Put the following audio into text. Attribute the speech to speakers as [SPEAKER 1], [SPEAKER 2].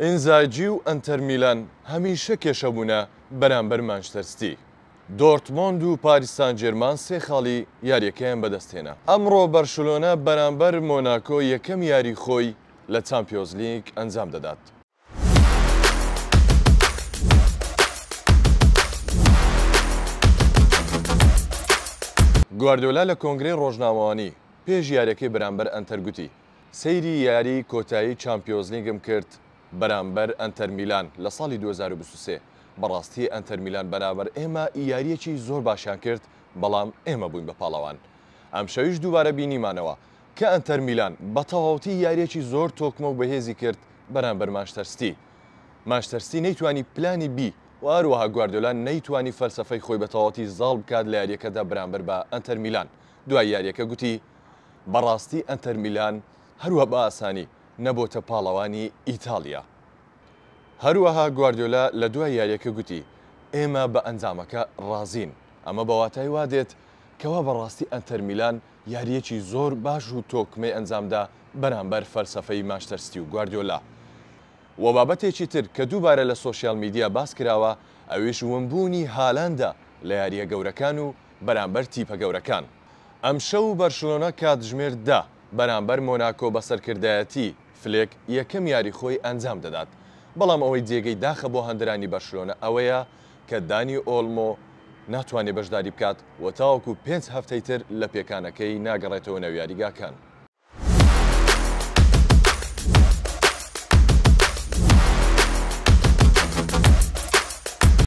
[SPEAKER 1] ئینزاگی و ئەنتەر میلان هەمیشە کێشە بوونە بەرامبەر مانچستەر ستی. دۆرتمۆند و پاریس سانجێرمان سێ خاڵی یارییەکەیان بەدەستهێنا. ئەمڕۆ بەرشلۆنە بەرامبەر مۆناکۆ یەکەم یاری خۆی لە چامپیۆزلیگ ئەنجام دەدات. گواردیۆلا لە کۆنگرەی ڕۆژنامەوانی پێش یارییەکەی بەرامبەر ئەنتەر گوتی، سەیری یاریی کۆتایی چامپیۆزلیگم کرد بەرامبەر ئەنتەر میلان لە ساڵی 2023، بەڕاستی ئەنتەر میلان بەرامبەر ئێمە یارییەکی زۆر باشیان کرد، بەڵام ئێمە بووین بە پاڵەوان. ئەمشەویش دووبارە بینیمانەوە کە ئەنتەر میلان بە تەواوەتی یارییەکی زۆر تۆکمە و بەهێزی کرد بەرامبەر مانچستەر ستی. مانچستەر ستی نەیتوانی پلانی بی و هەروەها گواردیۆلا نەیتوانی فەلسەفەی خۆی بە تەواوەتی زاڵ بکات لە یارییەکەدا بەرامبەر بە ئەنتەر میلان. دوای یارییەکە گوتی، بەڕاستی ئەنتەر میلان هەروا بە ئاسانی نەبۆتە پاڵەوانی ئیتاڵیا. هەروەها گواردیۆلا لە دوای یارییەکە گوتی، ئێمە بە ئەنجامەکە رازین. ئەمە بە واتای وا دێت کەوا بەڕاستی ئەنتەر میلان یارییەکی زۆر باش و تۆکمەی ئەنجامدا بەرامبەر فەلسەفەی مانچستەر ستی و گواردیۆلا. وە بابەتێکی تر کە دووبارە لە سۆشیال میدیا باس کراوە ئەویش ونبوونی هالاندە لە یارییە گەورەکان و بەرامبەر تیپە گەورەکان. ئەمشەو بەرشلۆنە کاتژمێر دە بەرامبەر مۆناکۆ بە سەرکردایەتی فلێک یەکەم یاری خۆی ئەنجام دەدات، بەڵام ئەوەی جێگەی داخە بۆ هاندەرانی بەرشلۆنە ئەوەیە کە دانی ئۆلمۆ ناتوانێت بەشداری بکات و تاوەکو پێنج هەفتەی تر لە پێکانەکەی ناگەڕێتەوە ناو یاریگاکان.